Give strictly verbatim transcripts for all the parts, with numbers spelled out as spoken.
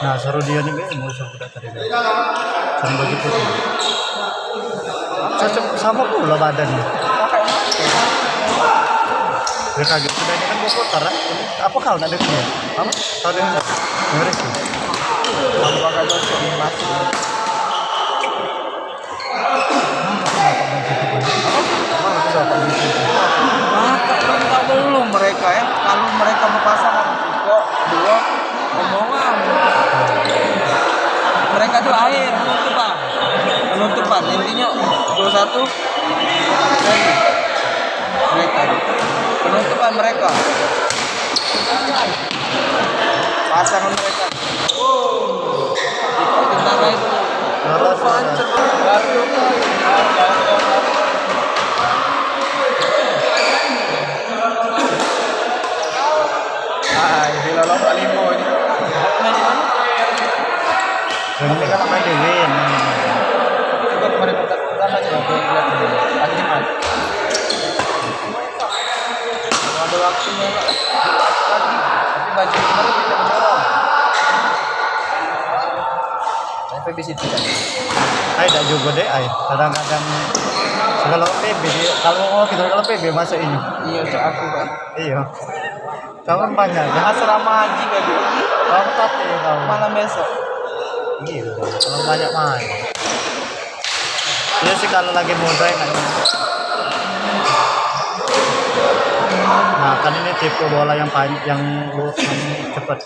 Nah, suruh dia ni be, musuh budak tadi be. Sama baju putih. Cocok sama pula badannya. Dia kaget. Sudah ini kan gua putar, ah. Apa kau nak dengar? Apa? Kau dengar? Dengar sih. Kalau kau kagak cocok, mati. Kakak belum, belum mereka ya. Kalau mereka berpasangan, kok dua omongan. Mereka tuh akhir penutupan. Penutupan intinya dua satu. Mereka penutupan mereka. Pasangan mereka. Tentara itu. Ah, ini lolok limo ini. Ini kan main dewe. Coba kemarin tak pernah aja aku lihat ini. Hari Jumat. Kalau ada waktu melok, tapi baju kemarin kita berjualan. Tapi di situ kan. Ai, dak juga deh, ai. Kadang-kadang segala P B, kalau mau kita segala P B masuk ini. Iya, cak aku kan. Iya. Kawan banyak, ya? Asrama haji baju. Kawan tapi ya, kawan. Malam besok. Iya, kawan banyak main. Iya sih, kalau lagi muda enaknya. Nah, kan ini tipe bola yang panjang, yang lu, yang cepet.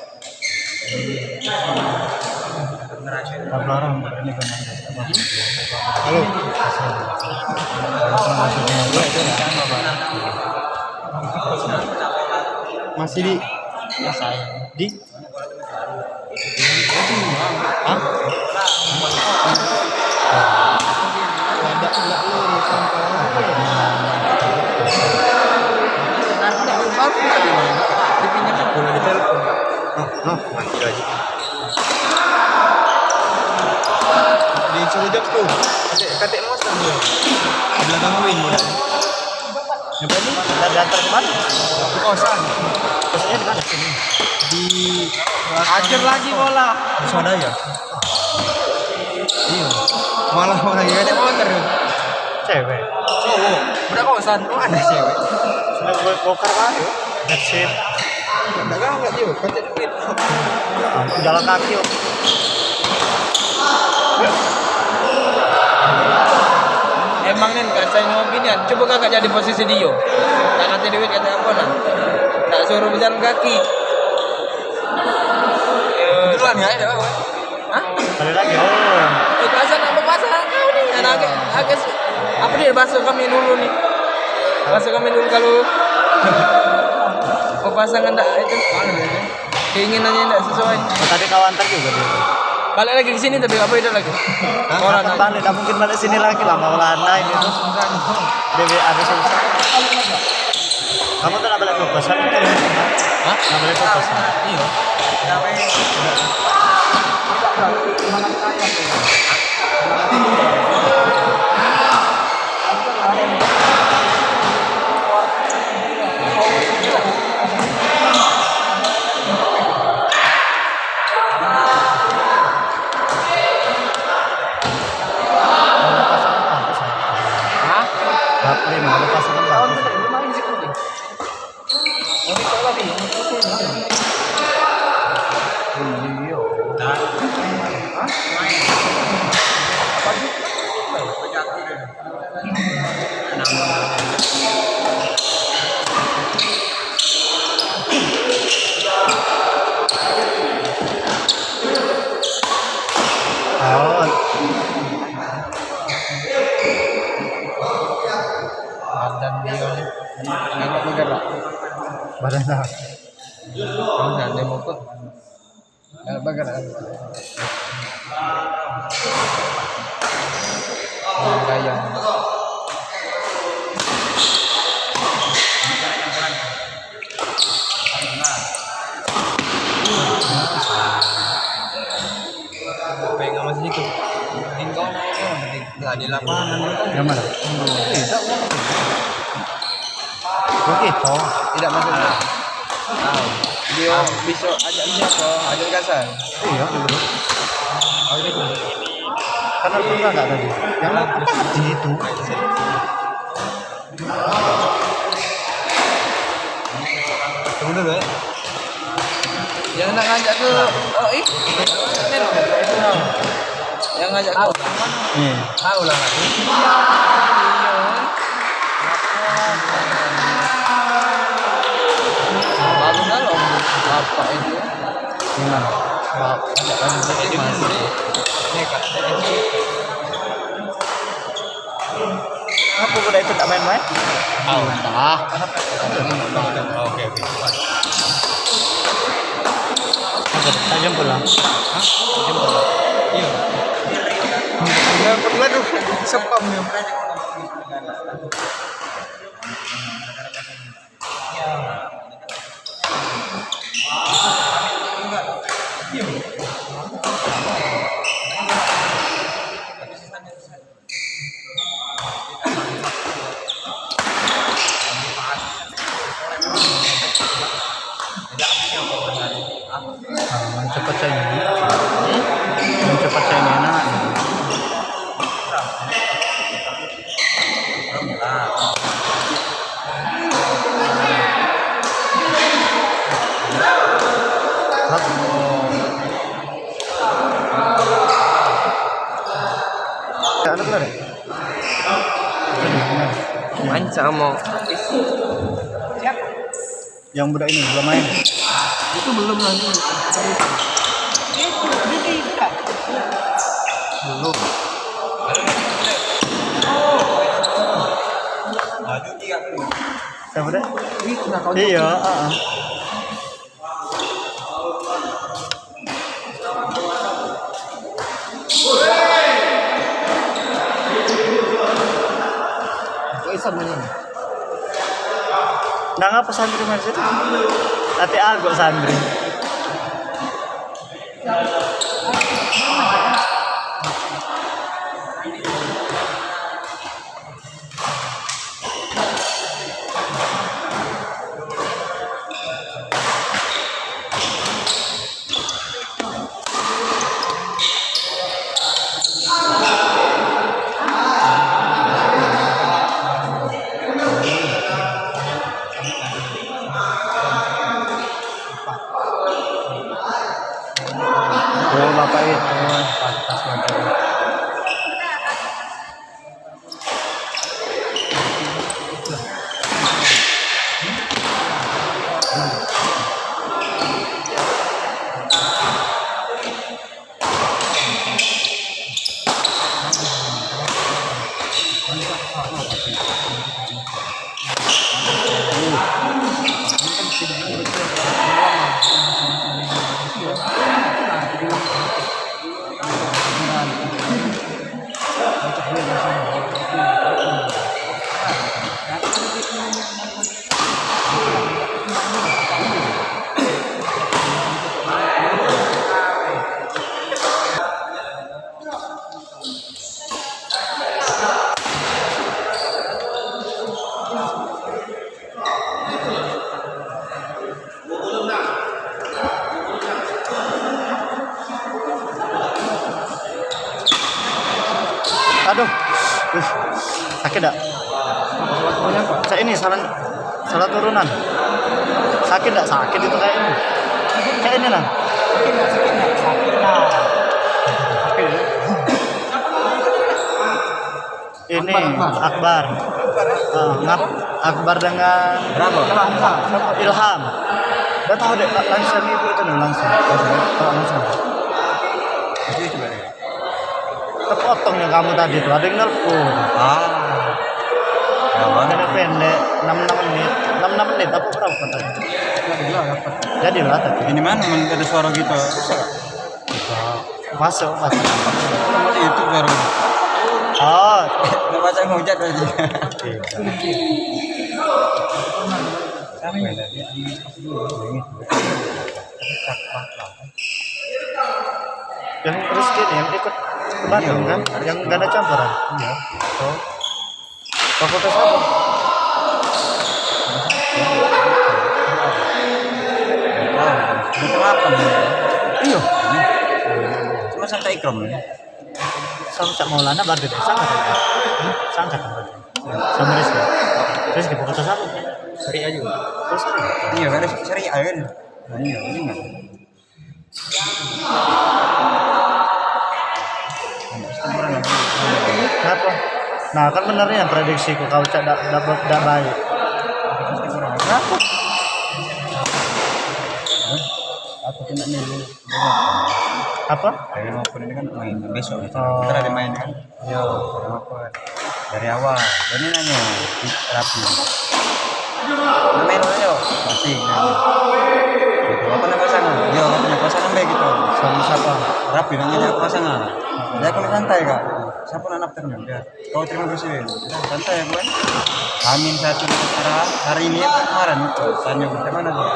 Tablarang, ini kan. Halo. Masih di, di Hah? Disuruh jawab tu. Katik, katik monster dia. Belakang win budak. Yang berani? Dari antar kemana? Ke kosan. Kosannya di mana? Sini. Di ajar lagi bola. Di Swadaya. Iya. Malah, malah dia ada motor. Cewek. Cowok. Budak kosan, mana cewek? Sudah buat bongkar baru. That's it. Dak galak dio, katek duit. Aku jalan kaki, Om. Emang nen, kan saya ngopi nian. Coba kakak jadi posisi dio. Tak katek duit, katek apa nah? Tak suruh berjalan kaki. Kebetulan ya, ada apa? Hah? Ada lagi. Oh. Eh, perasaan apa pasang kau ni? Anak agak, agak si-, apa dia bahasa kami dulu ni? Bahasa kami dulu kalau pepasangan dak itu. Keinginannya dak sesuai. Oh, tadi kau antar juga dia. Balik lagi ke sini tapi apa itu lagi? Hah? Orang kapan balik? Dah mungkin balik sini lagi lah, mau lana ini tuh. Dia habis susah. Kamu tuh nak balik ke kosan kan? Hah? Nak balik ke kosan? Iya. Hah? Bak lima, lepas itu bagus. Badan dia ni. Nengok bergerak. Badan dah. Badan dia mukut. Nengok bergerak. Gaya. Pengen masih itu. Tinggal naik, ya, penting. Nggak di lapangan. Yang mana? Begitu. Tidak masuk. Tahu. Dia bisa ajak siapa? Ajak Gasan. Iya, betul. Karena pernah nggak tadi? Yang apa tadi itu? Tunggu dulu ya. Yang nak ngajak tu, oh, ih. Ni loh. Yang ngajak tu. Ni. Tahu lah. Baru dah loh. Bapak itu. Memang. Bapak. Ni, Kak. Apa budak itu tak main-main? Tahu, entah. Oke, oke. Apa? Tak jempol lah. Hah? Tak jempol lah. Iya. Ya, kebetulan tu sepam ni. Nah, mencepat saya ini. Mencepat saya ini enak. Hah? Anu bener ya? Main sama. Yang budak ini belum main. Itu belum lagi. Belum. Siapa dek? Iya, heeh. Kok iso menang? Nang apa santri main situ? Ate Al kok santri. Oh, bapak itu pantas motor. Aduh. Ih, sakit dak? Cak ini salah, salah turunan. Sakit dak? Sakit itu kayak ini. Kayak ini lah. Ini Akbar. Ah, ngap-, Akbar dengan Ilham. Dah tahu dek, langsung itu, itu langsung. Langsung. Itu coba deh. Terpotongnya kamu tadi tuh, ada yang nelpon. Ah. Ya, Bang. Pendek-pendek, enam enam menit. Enam enam menit, apa berapa katanya? Jadilah dapat. Jadilah tadi. Ini mana, mana ada suara kita? Masuk, masuk. Itu baru. Oh. Nak baca ngujat aja. Yang Rizky nih, yang ikut ke Bandung, kan? Yang ganda campuran? Iya. Oh. Fakultas apa? Delapan. Iyo. Cuma sampai ikram. Sama Cak Maulana baru deh, sama kan? Sama kan baru. Sama Rizky. Rizky, bukan sama. Seri aja. Terus iya kan, seri aja kan. Nah, iya, ini enggak. Kenapa? Nah, kan bener nian prediksiku kau Cak dak dak dak baik. Kenapa? Aku kena nilai. Apa? Dari maupun ini kan main besok gitu. Oh. Ntar ada main kan? Yo, dari maupun. Dari awal. Ini nanya Rapi. Main ayo. Masih. Gitu. Apa nama pasangan? Yo, apa nama pasangan baik gitu. Sama siapa? Rapi namanya aku pasangan. Jadi aku santai kak. Siapa nak daftarnya? Dia. Kau terima kasih. Udah, santai aku kan. Hamin satu acara hari ini apa kemarin? Tanya ke mana tuh?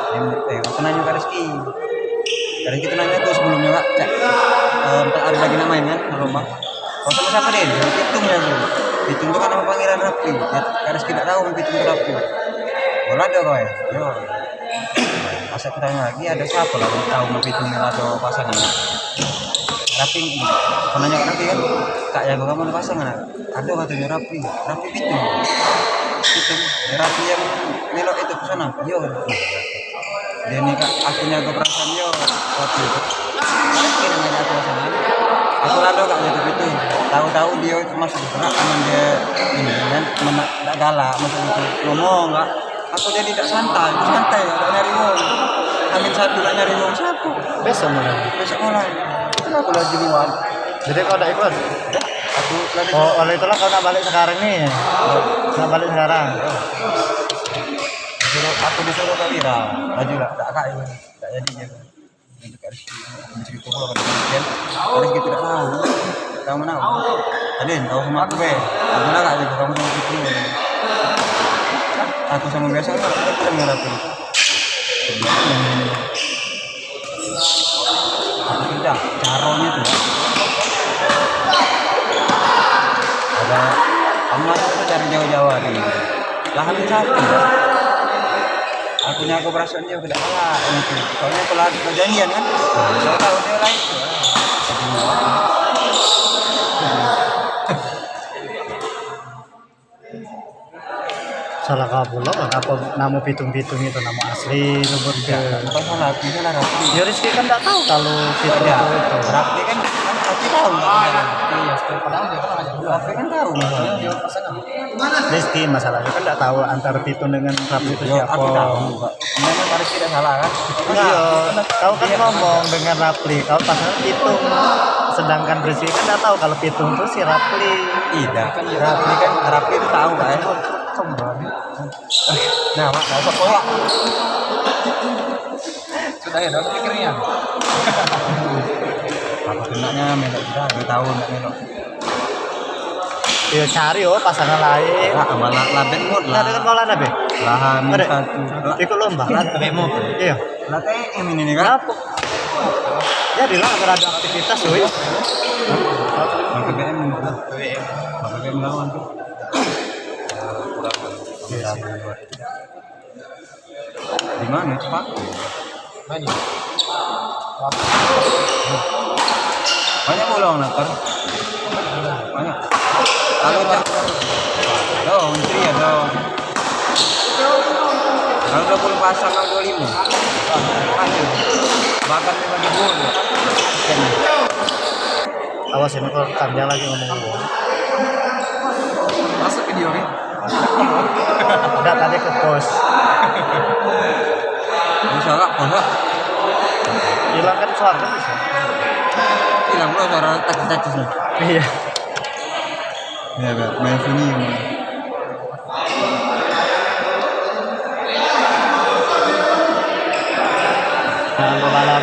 Em, eh, aku nanya ke Rizky. Kak Rizky tuh nanya tuh sebelumnya, Kak. Cak, eh, empat hari lagi nak main kan, lomba. Kau sama siapa deh? Pitung ya aku. Pitung tuh kan nama pangeran Rapi. Ya, Kak Rizky tak tahu Pitung itu Rapi. Bola ada kau ya? Yo. Pas aku tanya lagi, ada siapa lah yang tahu Pitung itu ada pasangan? Rapi, aku nanya Rapi kan, Kak, yang kamu ada pasangan? Ada katanya Rapi, Rapi Pitung. Pitung, ya, Rapi yang melok itu ke sana. Yo. Dia ni kak, aku nyago perasaan yo, waktu itu. Kira nanya aku sama. Aku lado kak jatuh itu. Tahu-tahu dia itu masuk gerak sama dia ini kan, mena-, tak galak masuk itu. Ngomong kak, aku jadi tak santai, santai kak, tak nyari wong. Hamin satu nak nyari wong siapa? Besok mulai. Besok mulai. Itu aku lagi luar. Jadi kau tak ikut? Aku lagi. Oh, oleh itulah kau nak balik sekarang ni. Nak balik sekarang. Disuruh, aku disuruh Kak Wira, laju lah, tak kak ini, tak jadi dia. Nanti Kak Rizky, Kak Rizky itu kalau kata Rizky, Kak Rizky tidak tahu, tahu mana? Tadi tahu sama aku be, aku nak kak juga kamu sama Rizky. Aku sama biasa, aku tidak ngerti. Aku tidak, caranya tuh. Ada, kamu masuk tuh dari jauh-jauh hari. Lah, habis satu. Aku nyago perasaan dia tidak kalah itu. Soalnya kalau ada perjanjian kan, soalnya kalau dia lain tuh. Salah kau pula, apa nama pitung-pitung itu nama asli nomor ke? Bukan salah, aku salah Rapi. Ya Rizky kan tak tahu kalau pitung itu. Rapi kan, kan Rapi tahu nggak ada. Iya, padahal dia kan ada dua. Rapi kan tahu masalahnya. Rizky masalahnya kan tak tahu antara pitung dengan Rapi itu siapa. Aku tahu, Pak. Memang harus tidak salah kan? Enggak, kau kan ngomong dengan Rapli, kau pasal pitung. Sedangkan Rizky kan nggak tahu kalau pitung tuh si Rapli. Tidak, Rapli kan, Rapli itu tahu kan? Kembali. Nah, mak, kau kok ya? Sudah ya, dah pikirnya. Apa kenanya melok sudah, dia tahu nggak melok. Yo cari oh pasangan lain. Lah, malah labet mut lah. Ada kan malah ada be? Lahan satu. Ikut lomba. Labet mut. Iya. Lah T M ini nih kan. Kenapa? Jadilah agar ada aktivitas, woi. Pakai B M mut lah. Pakai B M lawan tuh. Kurang. Iya sih. Di mana, Pak? Banyak. Banyak bolong nakar. Banyak. Kalau cak, oh, menteri ada. Kalau dua puluh pasang, kalau dua lima. Banyak. Bahkan lima ribu. Awas ini kalau rekam dia lagi ngomong. Masuk video ni. Enggak tadi ke pos. Bisa lah, pos lah. Hilangkan suara kan bisa. Hilang pula suara takis-takis ni. Iya. Ya, Kak. Main sunyi. Jangan lupa lah.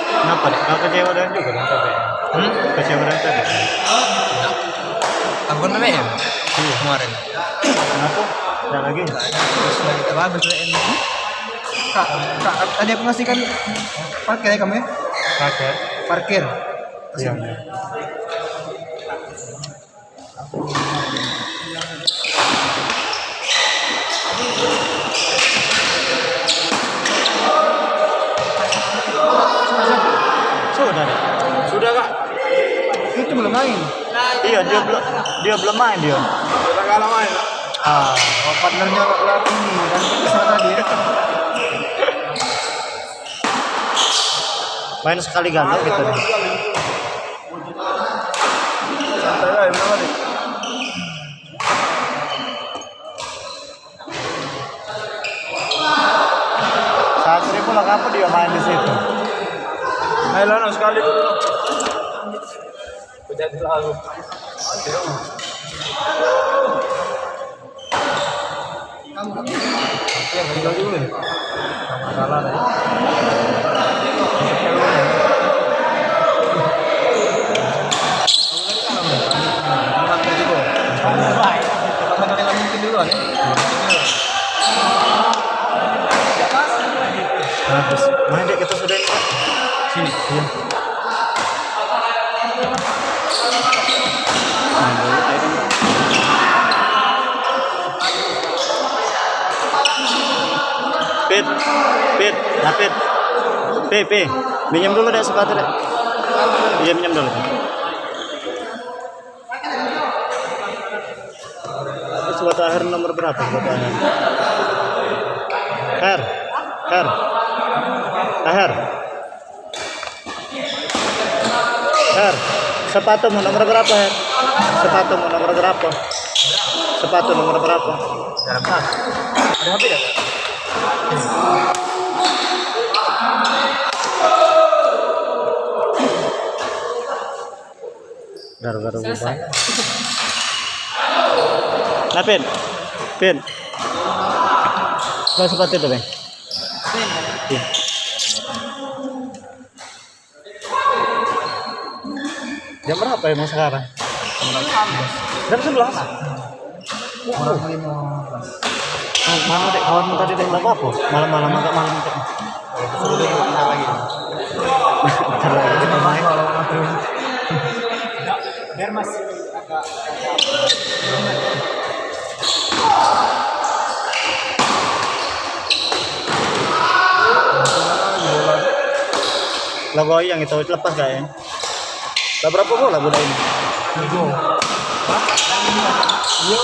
Kenapa nih? Kau kecewa dengan juga dengan T B M? Hmm? Kecewa dengan T B M? Aku kan T B M. Iya. Kemarin. Kenapa? Tidak lagi? Terus lagi terlambat T B M. Kak, kak, tadi aku masih kan parkir ya kamu ya? Parkir. Parkir. Iya. Iya. Sudah, Dek. Sudah, Kak. Itu belum main. Iya, dia belum, dia belum main dia. Sudah kalah main. Ah, oh, partnernya pelatih ini kan, ke sana dia. Main sekali galau gitu nih. Santai lah, bener, Dik. Satri pula ngapa dia main di situ? Ayo, Lono, sekali dulu, Lono. Jadi lalu. Oke, tinggal dulu ya. Salah tadi. Bagus. Main dek kita sudah ini, Pak. Sini. Iya. Pit, Pit, David. P, P. Minjem dulu dek sepatu dek. Iya, minjem dulu. Sepatu Aher nomor berapa sepatu Aher? Her. Her. Aher. Her. Sepatumu nomor berapa, Her? Sepatumu nomor berapa? Sepatu nomor berapa? Ada apa? Ada H P dah? Gara-gara berubah. Nah, Pin. Pin. Lah, sepatu itu, Pin. Iya. Jam berapa emang sekarang? Jam sebelas. Kurang lima belas. Oh, mana dek kawan tadi dek, nggak apa-apa? Malam-malam, agak malam dek. Suruh dia bentar lagi. Bentar lagi kita main. Biar masih agak. Lah, goyang itu lepas gak ya? Lah, berapa bola budak ini? Tiga. Hah? Iya.